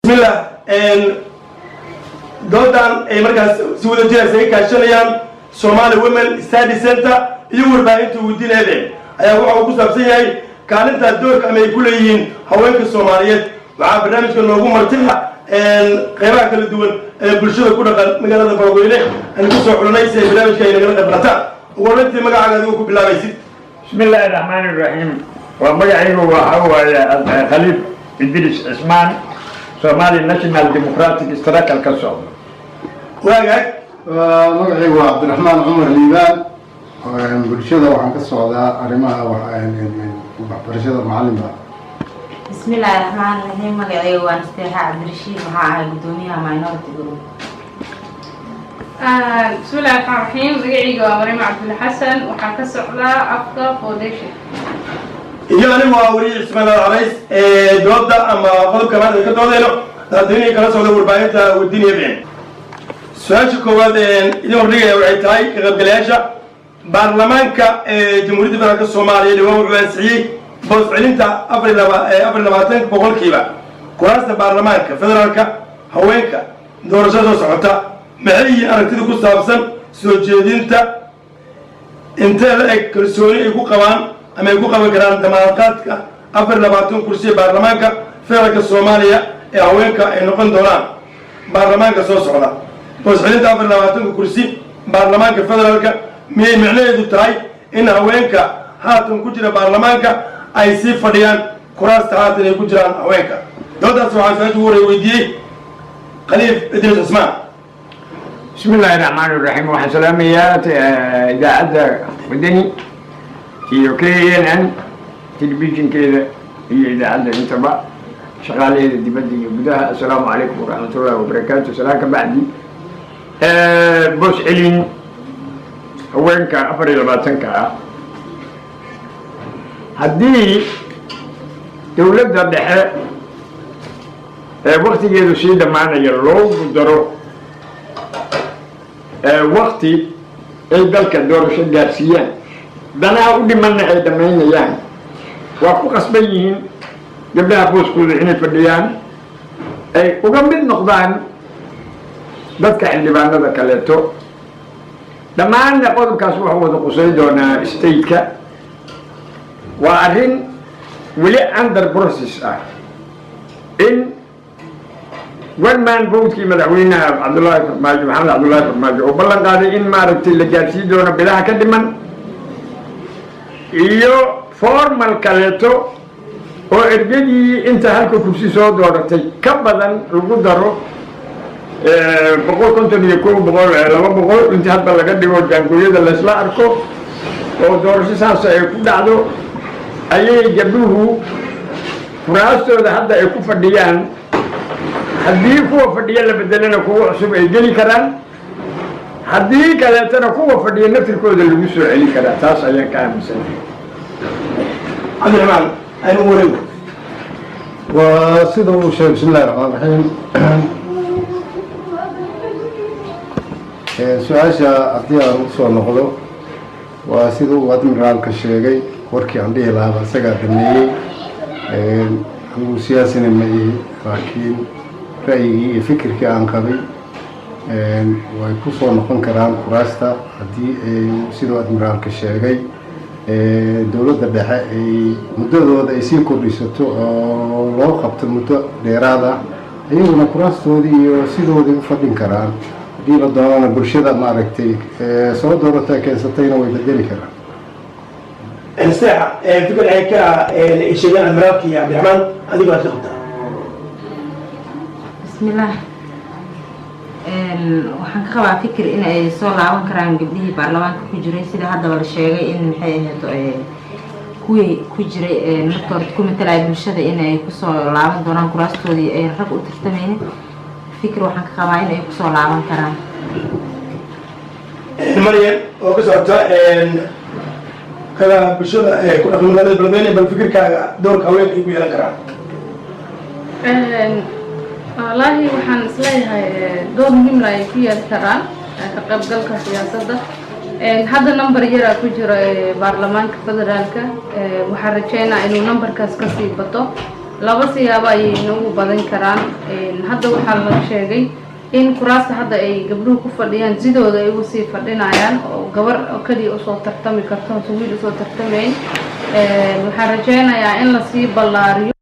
Bismillah. Doodan ay markaas si wada jir isaga kaashanayaan Somali Women Study Center iyo warbaahinta Wadani FM ayaa waxa uu ku saabsan yahay kaalinta doorka ama ay ku leeyihiin haweenka Soomaaliyeed. Waxaa barnaamijka noogu martida qeybaha kala duwan ee bulshada ku dhaqan magaalada Beledweyne aan kusoo xulanay si ay barnaamijka ay nagala qayb qaataan. Ugu horreyntii, magacaaga adigoo ku bilaabaysid. Bismi illaahi raxmaani raxiim. Waa magacaygu, waxa waaye Khaliif Idris Cismaan, Somali National Democratic Struggle ka socdo. Waagaag. Magacaygu waa Cabdiraxmaan Cumar Liibaan. Bulshada waxaan ka socdaa arrimaha waxbarashada, macalinba. Bismi illaahi raxmaan raxiim. Magacayga waa Nasteexa Cabdirashiid. Waxaa ahay guddoomiyaha minority group. Bismillahi raxmaan raxiim. Magacayga waa Mariimo Cabdulla Xasan. Waxaa ka socdaa Afka Foundation. Iyo anigu waa wariye Cismaan Al Carays. Dooda ama qodobka maanta ka doodayno dadweynihi kala socda warbaahinta Wadani FM. Su-aasha koowaad idin hordhigaya waxay tahay: ka qaybgalayaasha baarlamaanka ee Jamhuuriyadda Federaalka Soomaaliya dhawaan wuxuu ansixiyey boos celinta 24% kuraasta baarlamaanka federaalka haweenka doorashada soo socota. Maxay yihiin aragtida ku saabsan soo jeedinta? Intee la eg kalsooni ay ku qabaan ama ay ku qaban karaan damaanadqaadka 24 kursi ee baarlamaanka federaalka Soomaaliya ee haweenka ay noqon doonaan baarlamaanka soo socda? Boos celinta 24-ka kursi baarlamaanka federaalka miyay micnaheedu tahay in haweenka haatan ku jira baarlamaanka ay sii fadhiyaan kuraasta haatan ay ku jiraan haweenka? Doodaas waxaa su-aasha ugu horey weydiiyey Khaliif Idriis Cismaan. Bismi illaahi raxmaani raxiim. Waxaan salaamayaa idaacadda Wadani iyo KNN telefishinkeeda iyo idaacadda intaba, shaqaalaheeda dibadda iyo gudaha. Assalaamu calaykum waraxmatullahi wabarakaatu. Salaan ka bacdi, boos celin haweenka 24-ka ah, haddii dowladda dhexe ee waktigeedu sii dhammaanaya loogu daro wakti ay dalka doorasho gaarsiiyaan, danaha u dhimanna ay dhammaynayaan, waa ku qasban yihiin gabdhaha booskooda inay fadhiyaan, ay uga mid noqdaan dadka xildhibaanada kaleeto dhammaanna. Qodobkaas wuxuu wada qusay doonaa stateka. Waa arrin weli under process ah in one man votekii madaxweynaha Cabdullaahi Farmaajo, Maxamed Cabdullaahi Farmaajo, oo ballan qaaday in maaragtay la gaarsiin doono bilaha ka dhiman, iyo formal kaleeto oo ergadii inta halka kursi soo dooratay ka badan lagu daro, 151, 100, 200, intii hadba laga dhigo jaangooyada laysla arko oo doorasho saas ay ku dhacdo, ayay gabdhuhu kuraastooda hadda ay ku fadhiyaan, haddii kuwa fadhiya la bedelana kuwa cusub ay geli karaan, haddii kaleetana kuwa fadhiya naftirkooda lagu soo celin karaa. Taas ayaan ka aaminsanahay. Cabdiraxmaan, aynu wareego. Waa sida uu sheegay. Bismi illahi raxmaan raxiim. Su-aasha haddii aan usoo noqdo, waa sida uu admiraalka sheegay. Warkii aan dhihi lahaaba isagaa dhameeyey. Anigu siyaasina ma ihi, laakiin ra'yigii iyo fikirkii aan qabay, way ku soo noqon karaan kuraasta haddii ay siduu admiraalka sheegay dowladda dhexe ay muddadooda ay sii kordhisato oo loo qabto muddo dheeraad ah. Iyaguna kuraastoodii iyo sidoodii u fadhin karaan. Haddii la doonana bulshada maaragtay soo doorataa keensatayna way bedeli karaan. Seexa, fikir ay ka sheegeen admiraalka iyo Cabdiraxmaan, adigo aad ka qabtaa? Bismillaah. Waxaan ka qabaa fikir in ay soo laaban karaan gabdhihii baarlamaanka ku jiray, sida haddaba la sheegay in maxay ahayd kuwii ku jiray marka hore ku matalaya bulshada in ay kusoo laaban doonaan kuraastoodii, ay rag u tartamaynin. Fikir waxaan ka qabaa in ay kusoo laaban karaan. Maryan oo ka socota kada bulshada ee ku dhaqan magaalada Beledweyne, bal fikirkaaga doorka haweenka ay ku yeelan karaan? Wallaahi waxaan isleeyahay door muhiimna ay ku yeeli karaan ka qaybgalka siyaasadda. Hadda number yaraa ku jira baarlamaanka federaalka. Waxaan rajeynaa inuu numberkaas kasii bato. Laba siyaabo ayay inoogu badan karaan. Hadda waxaa la sheegay in kuraasta hadda ay gabdhuhu ku fadhiyaan sidooda ay ugu sii fadhinayaan, oo gabar oo keliya usoo tartami karto, hose wiil usoo tartamayn. Waxaan rajeynayaa in lasii ballaariyo.